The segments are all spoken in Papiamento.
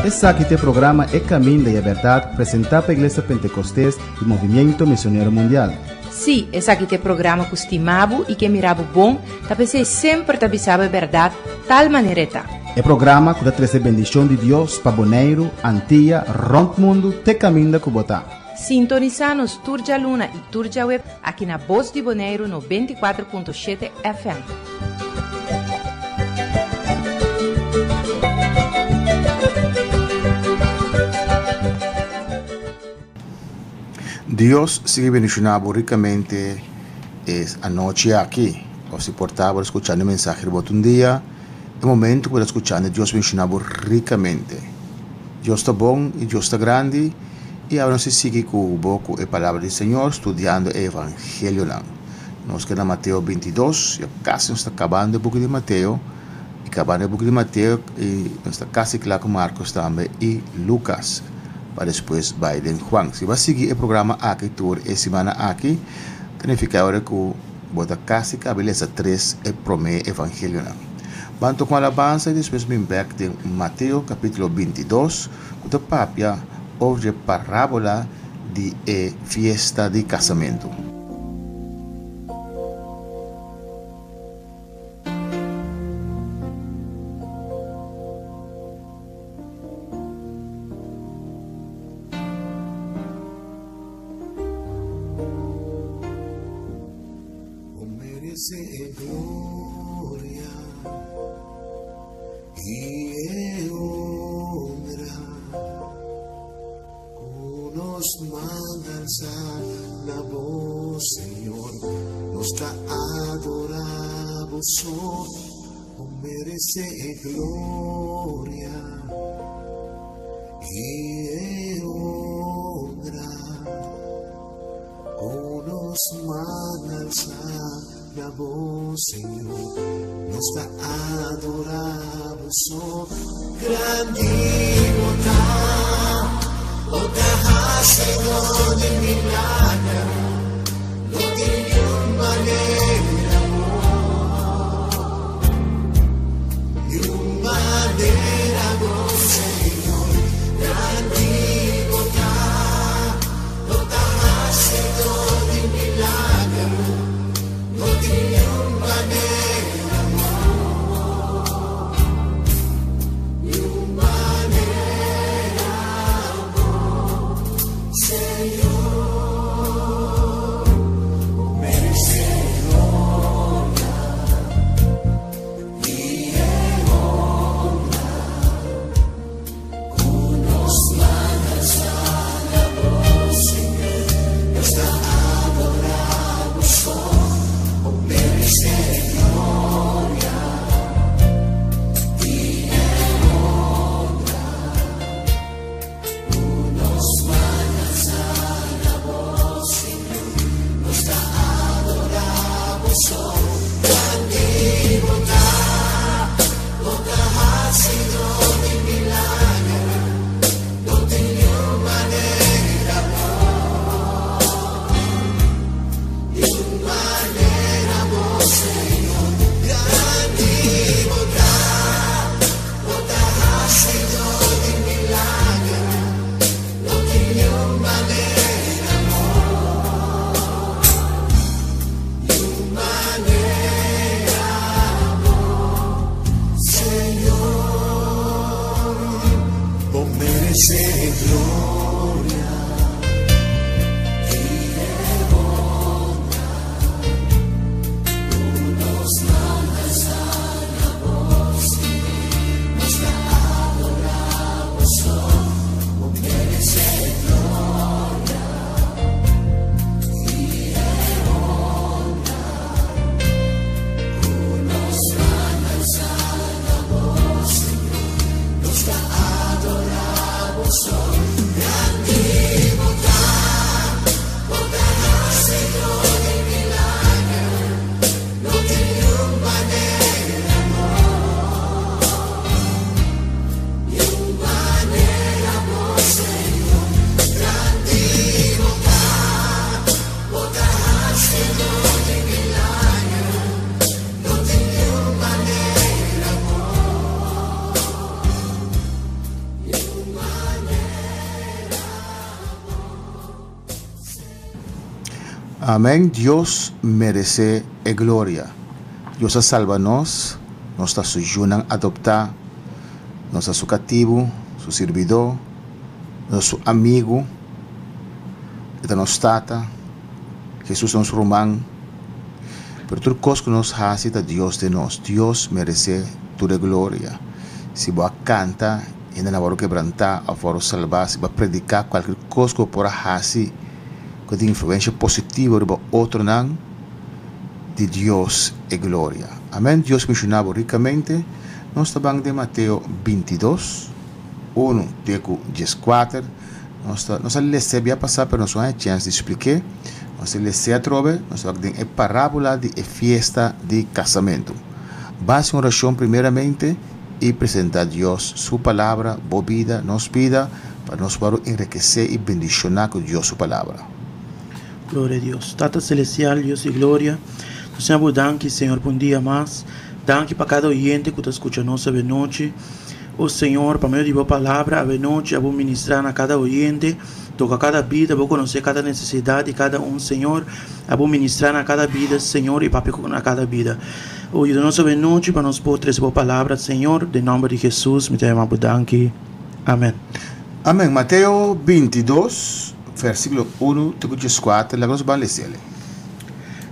Esaki ta e programa E Caminda y e Berdad presenta pa Iglesia Pentecostes y Movimiento Misionero Mundial. Sí, esaki ta e programa ku stima bo i ke mira bo bon, ta p'esei semper ta bisa bo e bèrdat tal manera e ta. E programa ku ta trese bendishon di Dios pa Boneiru, Antia, rònt mundu te kaminda ku bo ta. Sintonisá nos tur djaluna i tur djaweb aki na Bos di Boneiru 94.7 FM. Dios sigui bendiciona bo ricamente es anochi aki. Of si por ta bo ta scuchando e mensahe riba otro un dia, e momento cu bo ta scuchando Dios bendiciona bo ricamente. Dios ta bon y Dios ta grandi y awe nos ta sigui cu bo cu e palabra di Señor studiando e evangelionan. Nos keda na Mateo 22, ya casi nos ta cabando e buki di Mateo y cabando e buki di Mateo y nos ta casi cla cu Marcos tambe y Lucas. Pa despues bai den Juan. Si bo a sigui e programa aki tur e simana aki, ta nifiká ora ku bo ta kasi kabe lesa tres e promé evangelionan. Ban toka un alabansa i despues bin bèk den Mateo kapítulo 22 ku ta papia over dje parábola di e fiesta di kasamentu. Bo merece e gloria y e honra cu nos manda alza na bo, Señor. Nos ta adora bo so. Bo merece e gloria y e honra cu nos man alza na bo, Señor. Nos ta adora bo so. Grandi bo ta, bo ta hacedor di milagro, no tin niun manera bo, niun manera bo, Señor. Grandi bo ta, bo ta hacedor di milagro, no tin niun manera bo, niun manera bo, Señor. Amèn Dios meresé e gloria. Dios a salba nos, nos ta su yunan adoptá, nos ta su katibu, su sirbidó, nos ta su amigu, e ta nos Tata, Hesus ta nos ruman. Pero tur kos ku nos hasi ta Dios den nos. Dios meresé tur e gloria. Si bo a kanta, hende nan wòrdu kebrantá òf wòrdu salbá. Si bo a prediká kualker kos ku bo por a hasi ku tin influensia positivo riba otronan, di Dios e gloria. Amèn. Dios benshoná bo rikamente. Nos ta ban den Mateo bintidos, unu te ku dieskuater. Nos ta nos a lesa bia pasá pero nos no haña chèns di splik'é. Nos ta lesa atrobe, nos ta wak den e parábola di e fiesta di kasamentu. Basa un orashon primeramente i presentá Dios Su Palabra, bo bida, nos bida, pa nos wòrdu enrekesé i bendishoná ku Dios Su Palabra. Gloria a Dios. Tata Celestial, Dios di gloria, nos ta bo danki, Señor, pa un dia mas. Danki pa kada oyente ku ta skucha nos avenochi. O Señor, pa medio di bo palabra avenochi a bo ministrá na kada oyente, toka kada bida, bo konosé kada nesesidat di kada un, Señor. A bo ministrá na kada bida, Señor, i papia na kada bida. O yuda nos avenochi pa nos por trese bo palabra, Señor. Den nòmber di Hesus mi ta yama bo danki. Amen. Amen. Mateo bintidos, versíkulo unu te ku dieskuater, laga nos ban les'el.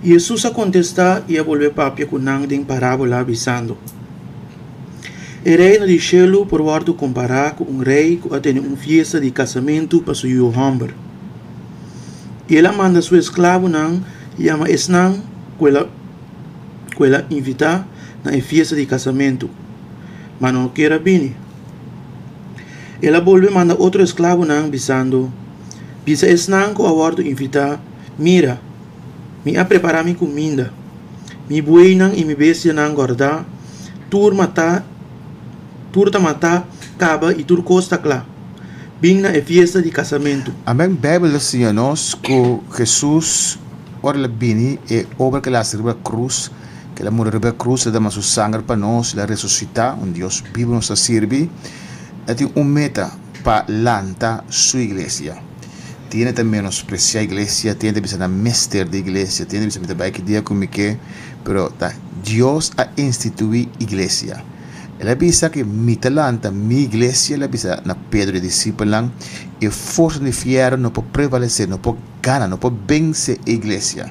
Hesus a kontestá i a bolbe papia ku nan den parábola, bisando, E Reino di shelu por wòrdu kompará ku un rei ku a tene un fiesta di kasamentu pa su yu hòmber. I el a manda su esklabonan yama esnan ku el a ku el a invitá na e fiesta di kasamentu, ma no kier a bini. El a bolbe manda otro esklabonan, bisando, Bisa esnan ku a wòrdu invitá, Mira, mi a prepará mi kuminda, mi bueynan i mi bestianan gòrdá, tur matá, tur ta matá kaba i tur kos ta kla. Bin na e fiesta di kasamentu. Amen Bijbel ta siña nos ku Hesus ora el a bini e obra ku el a hasi riba krus, ku el a muri riba e krus, el a dama su sanger pa nos, el a resusitá, un Dios bibu nos ta sirbi, el tin un meta pa lanta su iglesia. Tiene ta menospresiá iglesia, tiene ta bisa nan mester di iglesia, tiene ta bisa mi ta bai ki dia ku mi ke, pero ta Dios a instituí iglesia. El a bisa ku mi ta lanta mi iglesia, el a bisa na Pedro i e disipelnan, e forsa di fièrnu no por prevalesé, no por gana, no por vense e iglesia.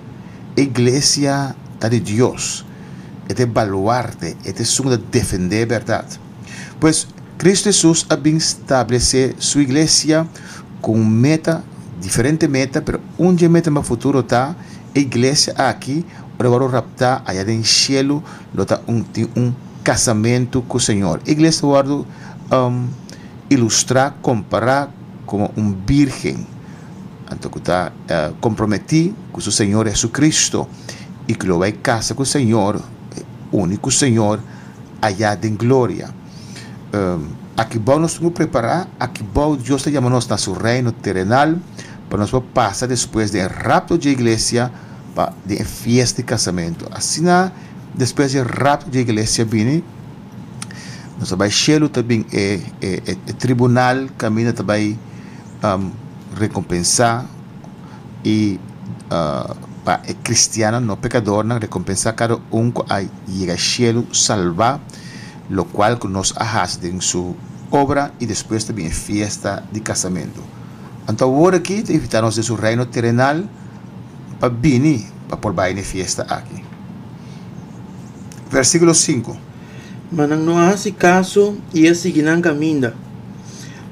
E iglesia ta di Dios, e ta e baluarte, e ta esun ku ta defendé e bèrdat. Pues, Kristu Hesus a bin stablesé su iglesia ku un meta, diferente meta, pero un dje meta pa futuro ta e iglesia aki ora wòrdu raptá aya den shelu lo ta un tin un kasamentu ku Señor. E iglesia ta wòrdu ilustrá, kompará komo un bírgen, anto ku ta komprometí ku su Señor Hesukristu i ku lo bai kasa ku Señor, uni ku Señor aya den gloria. Aki bou nos tin ku prepará, aki bou Dios ta yama nos na su reino terenal pa nos por pasa despues den e rapto dje iglesia pa den e fiesta di kasamentu. Asina despues dje rapto dje iglesia bini, nos ta bai shelu ta bin e e tribunal kaminda ta bai rekompensá i pa e kristiannan no pekadornan rekompensá kada un ku a yega shelu salbá. Lokual ku nos a hasi den su obra i despues ta bin e fiesta di kasamentu. Anto awor aki ta invitá nos den su reino terenal pa bini pa por bai na e fiesta aki. Versíkulo sinku. Ma nan no a hasi kaso i a sigui nan kaminda,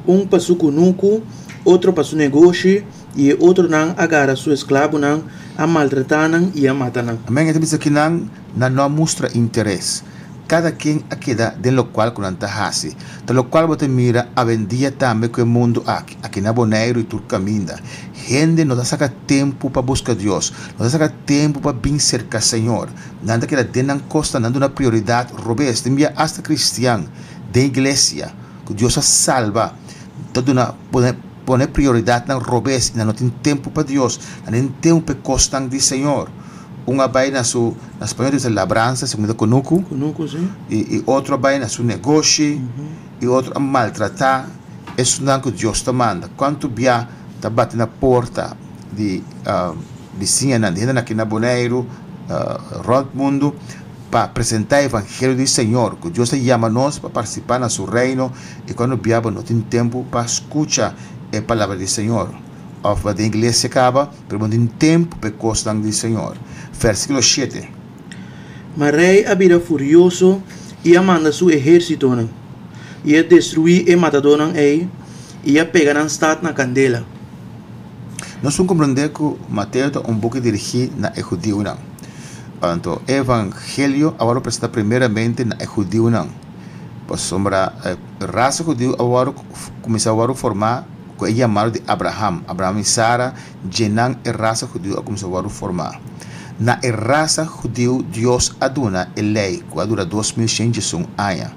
un pa su kunuku, otro pa su negoshi, i e otronan a gara su esklabonan, a maltratá nan i a mata nan. Amen. E ta bisa kinan nan no a mustra interes. Kada ken a keda den lokual ku nan ta hasi. Ta lokual bo ta mira awendia tambe ku e mundu aki, aki na Boneiru i tur kaminda. Hende no ta saka tempu pa buska Dios, no ta saka tempu pa bin serka Señor. Nan ta keda den nan kosnan, nan duna prioridat robes. Tin bia asta kristian den iglesia ku Dios a salba ta duna pone pone prioridatnan robes i nan no tin tempu pa Dios, nan no tin tempu pa e kosnan di Señor. Un a bai na su, na spañol ta bisa labransa, segun mi ta kunuku. Kunuku, si. I otro a bai na su negoshi, i otro a maltratá esunnan ku Dios ta manda. Kuantu bia ta bati na porta di bisiñanan, di hendenan aki na Boneiru, rònt mundu, pa presentá e evangelio di Señor, ku Dios a yama nos pa partisipá na Su Reino i kuando bia bo no tin tempu pa skucha e palabra di Señor òf bo den iglesia kaba pero bo no tin tempu pa e kosnan di Señor. Versíkulo shete. Ma rei a bira furioso i a manda su ehérsitonan, i a destruí e matadónan ei i a pega nan stat na kandela. Nos un komprendé ku Mateo ta un buki dirigí na e hudiunan. Anto, e evangelio a wòrdu presentá primeramente na e hudiunan, pasobra e rasa hudiu a wòrdu kuminsá wòrdu formá ku e yamado di Abraham. Abraham i Sara, dje nan e rasa hudiu a kuminsá wòrdu formá. Na e rasa hudiu Dios a duna e lei ku a dura 2111 aña.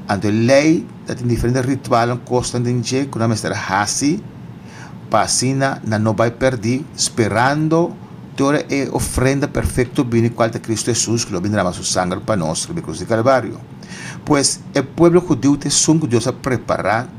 Anto e lei ta tin diferente ritualnan, kosnan den dje ku nan mester a hasi pa asina nan no bai pèrdí, sperando te ora e ofrenda perfekto bini, kual ta Kristu Hesus, ku lo bin drama su sanger pa nos riba e krus di Kalvario. Pues, e pueblo hudiu ta esun ku Dios a prepará,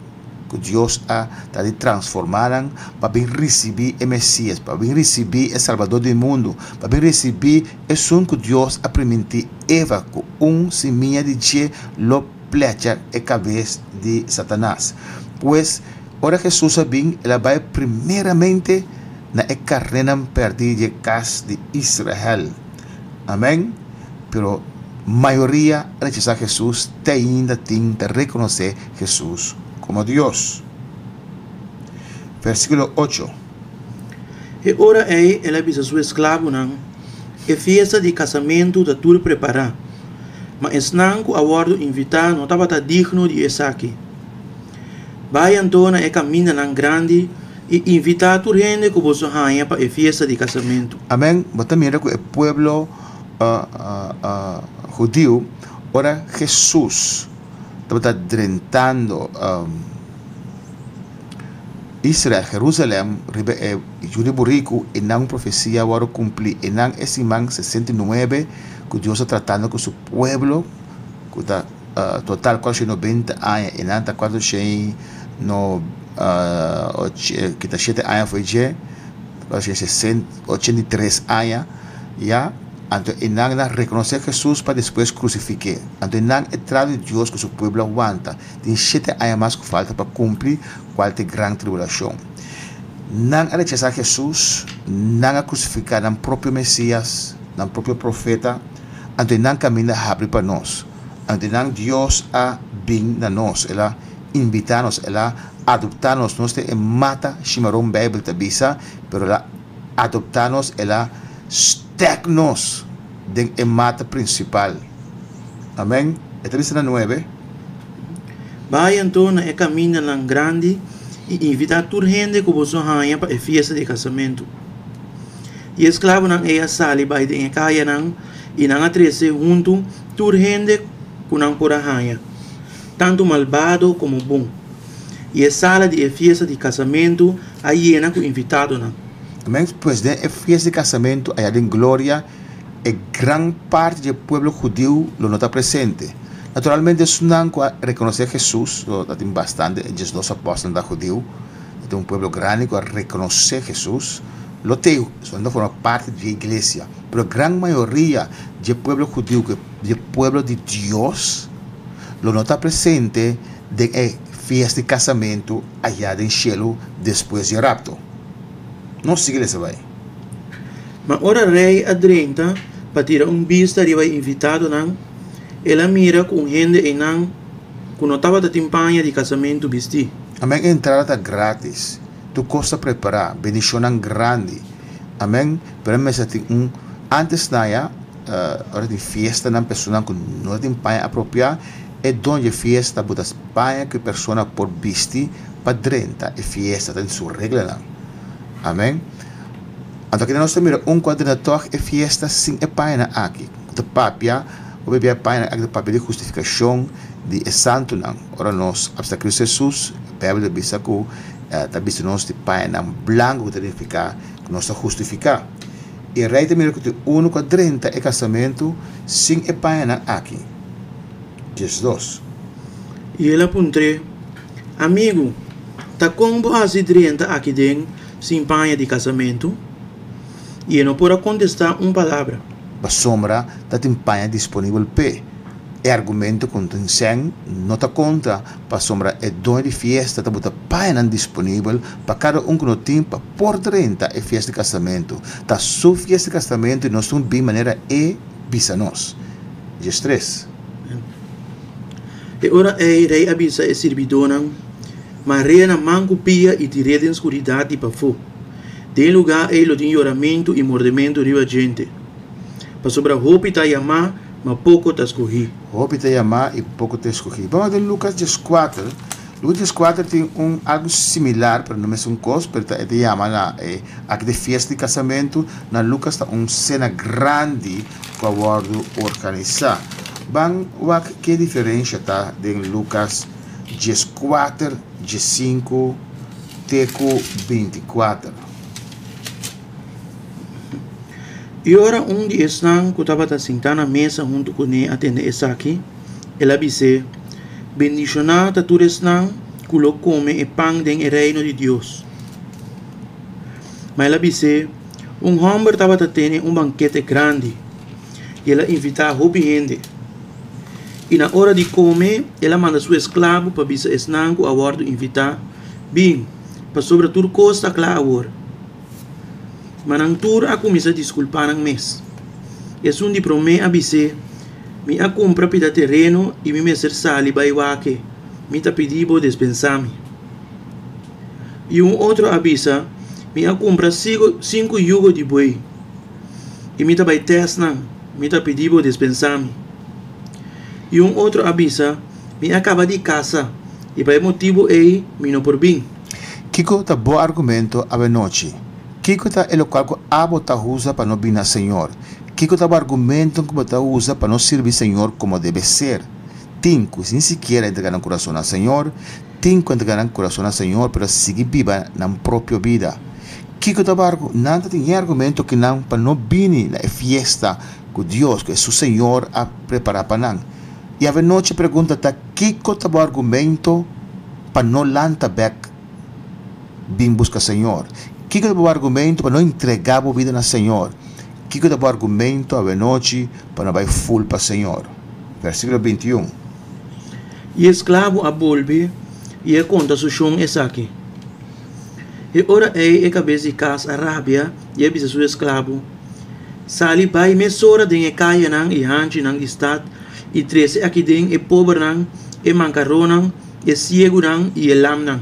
ku Dios a ta di transformá nan pa bin risibí e Mesias, pa bin risibí e Salbador di mundu, pa bin risibí esun ku Dios a primintí Eva ku un simia di dje lo plecha e kabes di Satanas. Pues, Ora Hesus a bin, el a bai primeramente na e karnénan pèrdí dje kas di Israel. Amèn. Pero mayoria a rechasá Hesus te ainda tin ta rekonosé Hesus komo Dios. Versíkulo ocho. E ora ei el a bisa su esklabonan, E fiesta di kasamentu ta tur prepará, ma esnan ku a wòrdu invitá no tabata digno di esaki. Bai anto na e kamindanan grandi i invitá tur hende ku boso haña pa e fiesta di kasamentu. Amèn. Bo ta mira ku e pueblo hudiu, ora Hesus tabata drentando Israel, Jerusalèm, riba e yu di buriku, e nan un profesia a wòrdu kumplí. E nan e siman 69 ku Dios ta tratando ku su pueblo ku ta Total 490 aña i nan ta 487 aña for dje, 483 aña ya. Anto e nan a rekonosé Hesus pa despues krusifik'é. Anto e nan e trato di Dios ku su pueblo a wanta. Tin shete aña mas ku falta pa kumpli kual ta e gran tribulashon. Nan a rechasá Hesus, nan a krusifiká nan propio Mesias, nan propio profeta. Anto e nan kaminda habri pa nos. Anto nan Dios a bin na nos, el a invitá nos, el a adoptá nos. Nos ta e mata shimaron Bijbel ta bisa, pero el a adoptá nos, el a stek nos den e mata prinsipal. Amèn. E ta bisa na nuebe. Bai anto na e kamindanan grandi i invitá tur hende ku boso haña pa e fiesta di kasamentu. I e sklabonan ei a sali bai den e kayanan i nan a trese huntu tur hende ku nan por a haña, tantu malbado komo bon. I e sala di e fiesta di kasamentu a yena ku invitadonan. Amèn. Pues den e fiesta di kasamentu ayá den gloria, e gran parti dje pueblo hudiu lo no ta presente. Naturalmente esunnan ku a rekonosé Hesus, lo ta tin bastante, e diesdos apòstelnan ta hudiu, ta tin un pueblo grandi ku a rekonosé Hesus, lo t'ei, esunnan ta forma parti dje iglesia. Pero gran mayoria dje pueblo hudiu ku dje pueblo di Dios lo no ta presente den e fiesta di kasamentu ayá den shelu despues dje rapto. Nos sigui lesa bai. Ma ora rei a drenta pa tira un bista riba e invitadonan, el a mira ku un hende einan ku no tabata tin paña di kasamentu bistí. Amen e entrada ta gratis. Tur kos ta prepará, bendishonnan grandi. Amen. Pero mester tin un antes na ya, ora tin fiestanan personanan ku no tin paña apropiá, e don dje fiesta bo ta paña ku e persona por bisti pa drenta e fiesta, ta den su reglanan. Amen. Anto aki nos ta mira un ku a drenta tòg e fiesta sin e pañanan aki, ku ta papia, hopi bia e pañanan aki ta papia di hustifikashon di e santunan. Ora nos a bisa Kristu Hesus, Beibel ta bisa ku ta bisti nos di pañanan blanku ku ta nifiká ku nos ta hustifiká. E rei ta mira ku tin unu ku a drenta e kasamentu sin e pañanan aki. 12. I el a puntr'é, Amigu, ta kon bo hasi drenta aki den sin paña di kasamentu? I e no por a kontestá un palabra. Pasobra ta tin paña disponibel p'e. E argumento ku tin sèn no ta konta pasobra e doño di fiesta ta buta pañanan disponibel pa kada un ku no tin pa por drenta e fiesta di kasamentu. Ta su fiesta di kasamentu i nos tin bin manera e bisa nos. 13. E ora ei rei a bisa e sirbidónan, Mar'é na man ku pia i tir'é den skuridat di pafó. Den e lugá ei lo tin yoramentu i mordementu riba djente, pasobra hopi ta yamá, ma poko ta skohí. Hopi ta yamá i poko ta eskohí. Ban wak den Lukas dieskuater. Lukas dieskuater tin un algu similar, pero no mesun kos, pero ta e ta yama na e aki di fiesta di kasamentu. Na Lukas ta un sena grandi ku a wòrdu organisá. Ban wak ke diferensha ta den Lukas 14, 15 te ku 24. I ora un di esnan ku tabata sintá na mesa huntu kuné a tende esaki, el a bis'é, Bendishoná ta tur esnan ku lo kome e pan den e Reino di Dios. Ma el a bis'é, Un hòmber tabata tene un bankete grandi, i el a invitá hopi hende. I na ora di kome, el a manda su esklabu pa bisa esnan ku a wòrdu invitá, Bin, pasobra tur kos ta kla awor. Ma nan tur a kuminsá diskulpá nan mes. Esun di promé a bis'é, Mi a kumpra pida tereno i mi mester sali bai wak-e. Mi ta pidi bo despensá mi. I un otro a bisa, Mi a kumpra sinku yugo di buey i mi ta bai tèst nan. Mi ta pidi bo despensá mi. I un otro a bisa, Mi a kaba di kasa i pa e motibu ei mi no por bin. Kiko ta bo argumento awenochi? Kiko ta e lokual ku abo ta usa pa no bini na Señor? Kiko ta bo argumento ku bo ta usa pa no sirbi Señor komo debe ser? Tin ku ni sikiera entrega nan kurason na Señor, tin ku entrega nan kurason na Señor pero sigui biba nan propio bida. Kiko ta bo argu? Nan ta tin e argumento kinan pa no bini na e fiesta ku Dios, ku su Señor a prepara pa nan. I awenochi pregunta ta, Kiko ta bo argumento pa no lanta bek bin buska Señor? Kiko ta bo argumento pa no entregá bo bida na Señor? Kiko ta bo argumento awenochi pa no bai ful pa Señor? Versíkulo 21. I e sklabo a bolbe i a konta su shon esaki. E ora ei e kabes di kas a rabia i a bisa su esklabo, Sali bai mesora den e kayanan i hanchinan di stat i trese aki den e pobernan, e mankaronnan, e siegunan i e lamnan.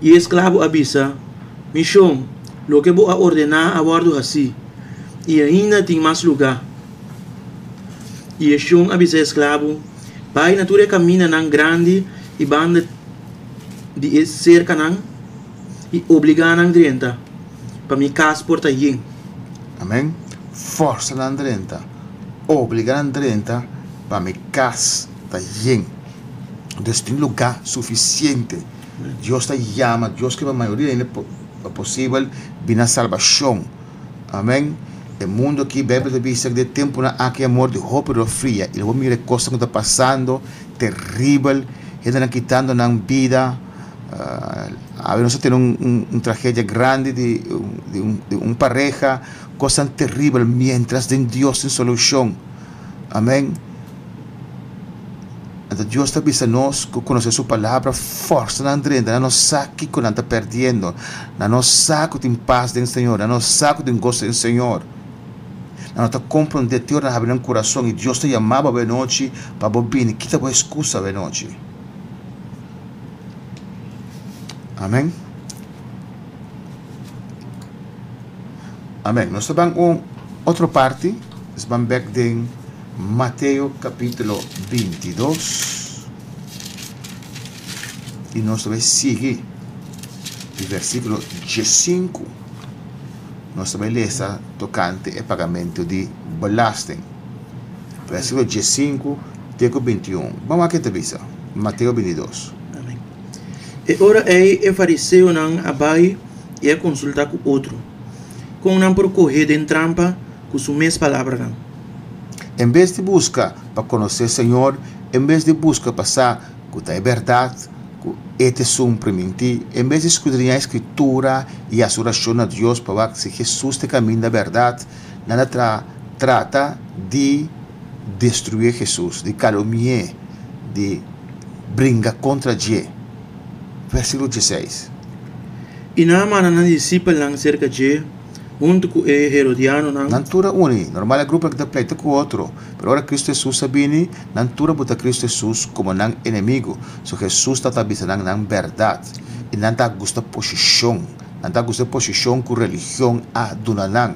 I e esklabo a bisa, Mi shon, loke bo a ordená a wòrdu hasí, i ainda tin mas lugá. I e shon a bisa e esklabo, Bai na tur e kamindanan grandi i banda di e serkanan i obligá nan drenta, pa mi kas por ta yen. Amèn. Fòrsa nan drenta, obligá nan drenta pa mi kas ta yen. Dus tin lugá sufisiente. Dios ta yama, Dios ke pa mayoria hende posibel bini na salbashon. Amèn. E mundu aki, Beibel ta bisa ku den e tempunan aki amor di hopi lo fria i lo bo mira e kosnan ku ta pasando teribel, hendenan kitando nan bida. Awe nos a tene un tragedia grandi di un pareha, kosnan teribel mientras den Dios tin solushon. Amèn. Anto Dios ta bisa nos ku konosé su palabra fòrsa nan drenta, nan no sa kiko nan ta pèrdiendo, nan no sa ku tin pas den Señor, nan no sa ku tin goso den Señor. Nan no ta komprondé te ora nan habri nan kurason i Dios ta yama bo awenochi pa bo bini. Kita bo eskusa awenochi. Amèn. Amèn. Nos ta ban un otro parti. Nos ban bèk den Mateo kapítulo 22. I nos ta bai sigui di versíkulo 15. Nos ta bai lesa tokante e pagamentu di belasting. Versíkulo 15 te ku 21. Ban wak ke ta bisa. Mateo 22. Amèn. E ora ei e fariseonan a bai i a konsultá ku otro, kon nan por koh'é den trampa ku su mes palabranan. En bes di buska pa konosé Señor, en bes di buska pa sa ku ta e bèrdat, Ku e ta esun primintí. En bes di skudriñá e Skritura i hasi orashon na Dios pa wak si Hesus ta e kaminda bèrdat, nan a tra trata di destruí Hesus, di kalumni'é, di bringa kontra dje. Versíkulo dieseis. I nan a manda nan disipelnan serka dje huntu ku e herodianonan. Nan tur a uni. Normal e grupo aki ta pleita ku otro, pero ora Kristu Hesus a bini, nan tur a buta Kristu Hesus komo nan enemigu. So Hesus tabata bisa nan nan bèrdat, i nan ta gusta posishon. Nan ta gusta e posishon ku religion a duna nan.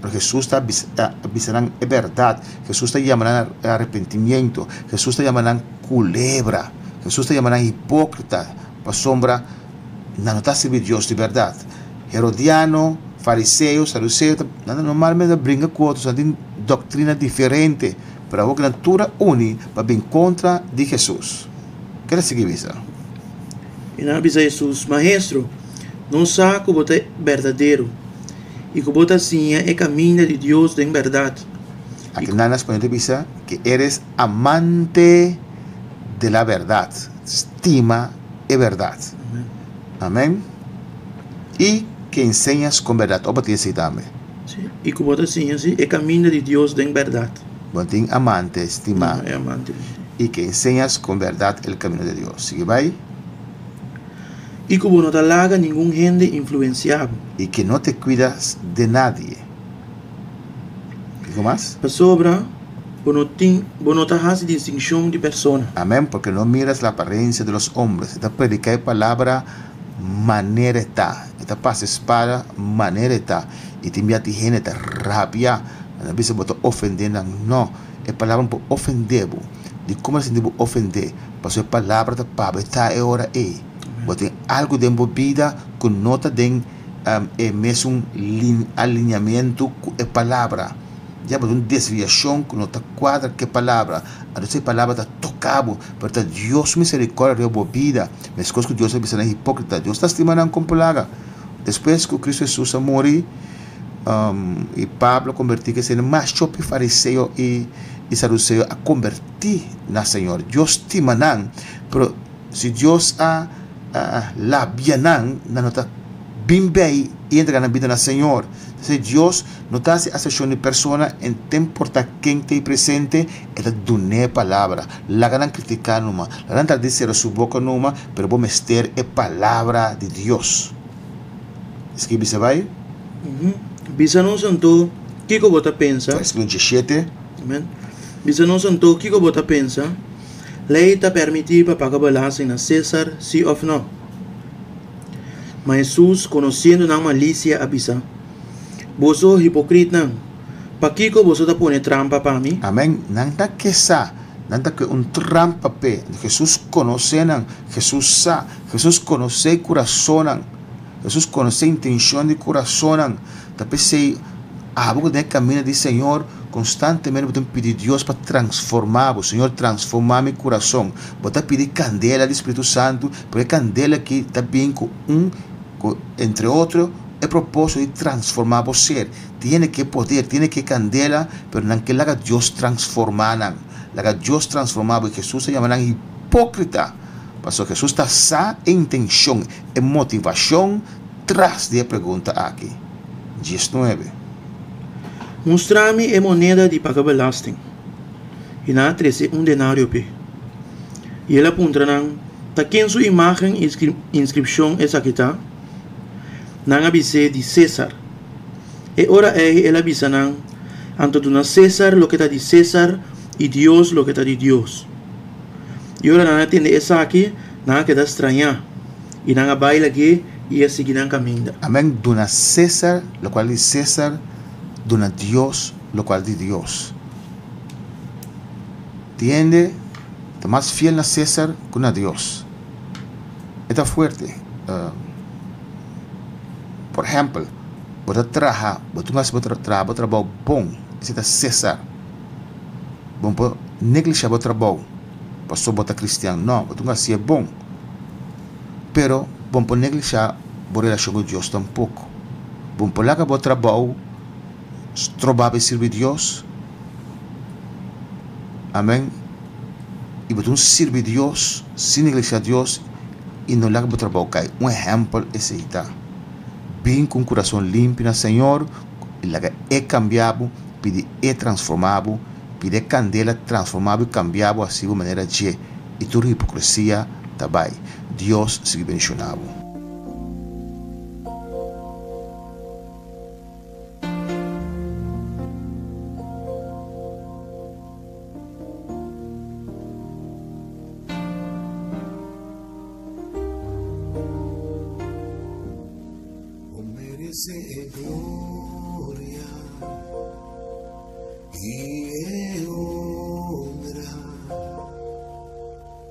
Pero Hesus ta bisa nan e bèrdat. Hesus ta yama nan arepentimiento. Hesus ta yama nan kulebra. Hesus ta yama nan hipókrita, pasobra nan no ta sirbi Dios di bèrdat. Herodiano, fariseo, saduceo, ta, nan ta normalmente ta bringa ku otro, nan tin doktrina diferente, pero awor ku nan tur a uni pa bin kontra di Hesus. Ke ta sigui bisa? I nan a bisa Hesus, Maestro, nos sa ku bo ta berdadero i ku bo ta siña e kaminda di Dios den bèrdat. Aki nan na spañol ta bisa ke eres amante de la bèrdat, stima e bèrdat. Amen. I ke enseñas kon bèrdat. Oba tin esei tambe. Sí, i ku bo ta siña, sí, e kaminda di Dios den bèrdat. Bo tin amante stimá. No, e amante. I ke enseñas kon bèrdat el kamino de Dios. Sigui bai. I ku bo no ta laga ningun hende influensiá bo. I ke no te kuidas de nadie. Kiko mas? Pasobra bo no tin, bo no ta hasi distinshon di persona. Amén, porque no miras la apariencia de los hombres. E ta prediká e palabra manera e ta. E ta pasa e spada manera e ta. I tin bia tin hende ta rabia. Nan ta bisa bo ta ofendé nan. No, e palabra no por ofendé bo. Dikon bo ta sinti bo ofendé? Pasobra e palabra ta pa bo e ta e ora ei. Bo tin algu den bo bida ku no ta den e mesun alineamentu ku e palabra. Ya bo tin un desviashon ku no ta kuadra ku e palabra. Anto e palabra ta toka bo, pero ta Dios su miserikòrdia riba bo bida. Meskos ku Dios a bisa nan hipókrita, Dios ta stima nan kon plaga. Despues ku Kristu Hesus a muri i Pablo a kombertí ke esei mas hopi fariseo i saduseo a kombertí na Señor. Dios stima nan, pero si Dios a labia nan, nan no ta bin bei i entrega nan bida na Señor. P'esei Dios no ta hasi asepshon di persona, en ta importá ken ta ei presente, e ta dun'é e palabra. Laga nan kritiká numa, laga nan trata di sera su boka numa, pero bo mester e palabra di Dios. Esaki bisa bai? Bisa nos anto, kiko bo ta pensa? Versíkulo diesshete. Amen. Bisa nos anto, kiko bo ta pensa? Lei ta permití pa paga belasting na César, sí òf nò? Ma Hesus, konosiendo nan malisia, a bisa, Boso hipokritnan, pakiko boso ta pone trampa pa mi? Amen. Nan ta ke sa. Nan ta ke un trampa p'e. Hesus konosé nan. Hesus sa. Hesus konosé kurasonnan. Hesus konosé intenshon di kurasonnan. Ta p'esei abo ku ta den e kaminda di Señor, konstantemente bo tin pidi Dios pa transformá bo. Señor, transformá mi kurason. Bo ta pidi kandela di Spiritu Santu, pero e kandela aki ta bin ku un, ku entre otro, e proposito di transformá bo ser. Tiene ke poder, tiene ke kandela, pero nan ke laga Dios transformá nan. Laga Dios transformá bo. I Hesus a yama nan hipókrita, pasobra Hesus ta sa e intenshon, e motivashon tras di e pregunta aki. Diesnuebe. Mustra mi e moneda di paga belasting. I nan a trese un denario p'e. I el a puntra nan, Ta ken su imágen i inskripshon esaki ta? Nan a bis'é, Di Sésar. E ora ei el a bisa nan, Anto duna Sésar loke ta di Sésar i Dios loke ta di Dios. I ora nan a tende esaki, nan a keda strañá, i nan a bai lag'é i a sigui nan kaminda. Amén, duna Sésar lokual di Sésar, duna Dios lokual di Dios. Tin hende ta mas fiel na César ku na Dios. E ta fuerte. Por ehèmpel, bo ta traha, bo tin ku hasi bo traha bo trabou bon, esei ta César. Bo no por neglishá bo trabou pasobra bo ta kristian. No, bo tin ku hasié bon. Pero bo no por neglishá bo relashon ku Dios tampoko. Bo no por laga bo trabou stroba bo sirbi Dios. Amen. I bo ta un sirbi Dios sin neglishá Dios. i no laga bo trabou kai. Un ehèmpel esei ta, Bin ku un kurason limpi na Señor i laga E kambia bo, pidi E transformá bo, pidi e kandela transformá bo i kambia bo hasi bo manera dje, i tur hipokresia ta bai. Dios sigui bendishoná bo. Bo merece e gloria y e honra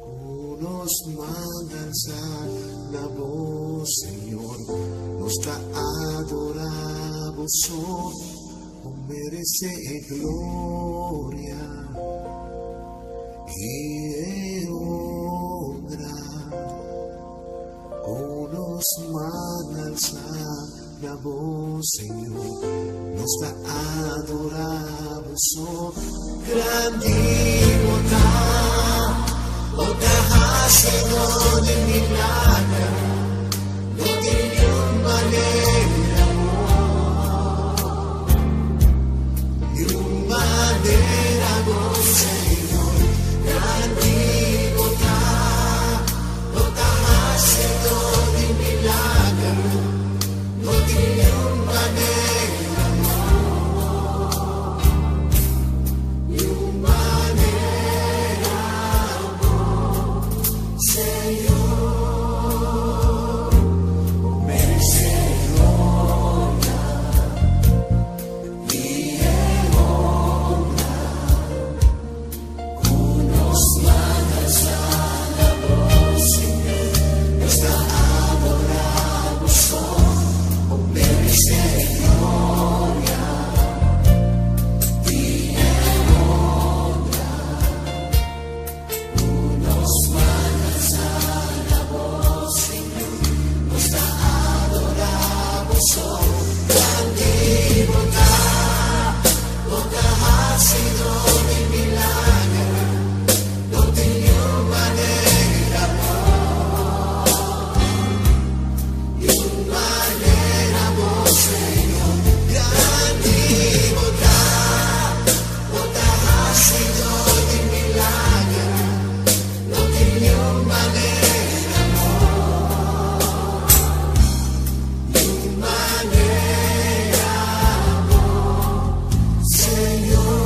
cu nos manda alza na bo, Señor. Nos ta adora bo so. Bo merece e gloria y e honra cu nos man alza na bo, Señor. Nos ta adora bo so. Grandi bo ta, bo ta hacedor di milagro, no tin niun manera bo, niun manera bo, Señor. Grandi bo ta, bo ta hacedor di milagro, no tin niun manera bo, niun manera bo, Señor. Bo merece gloria y e honra cu nos man alza na bo, Señor. Nos ta adora bo so. Bo merece gloria y e honra cu nos man alza na bo, Señor. Nos ta adora bo so. Grandi bo ta, bo ta hacidor di milagro, no tin niun manera bo, niun manera bo, Señor. Grandi bo ta, bo ta hacidor di milagro, no tin niun manera bo, niun manera bo, Señor.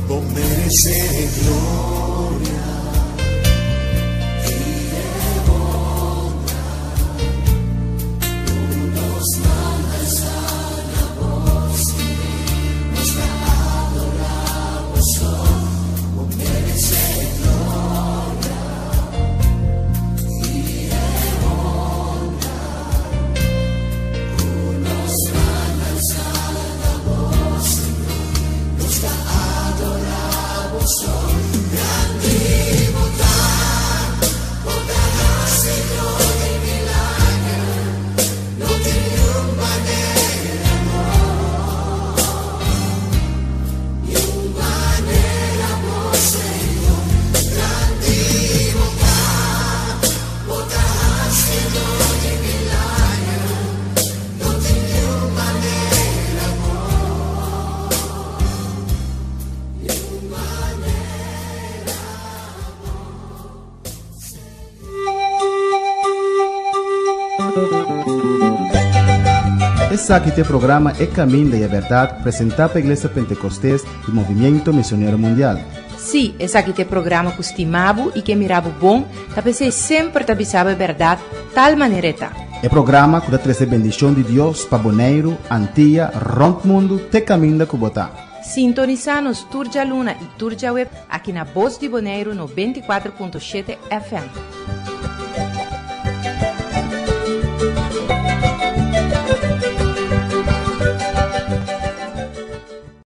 Bo merece gloria y e honra cu nos man alza na bo, Señor. Nos ta adora bo so. Bo merece gloria y e honra cu nos man alza na bo, Señor. Nos ta adora bo so. Grandi bo ta, bo ta hacedor di milagro, no tin niun manera bo, niun manera bo, Señor. Grandi bo ta, bo ta hacedor di milagro, no tin niun manera bo, niun manera bo, Señor. Esaki ta e programa E Caminda y e Berdad presenta pa Iglesia Pentecostes y Movimiento Misionero Mundial. Sí, esaki ta e programa ku stima bo i ke mira bo bon, ta p'esei semper ta bisa bo e bèrdat tal manera e ta. E programa ku ta trese bendishon di Dios pa Boneiru, Antia, rònt mundu te kaminda ku bo ta. Sintonisá nos tur djaluna i tur djaweb aki na Bos di Boneiru 94.7 FM.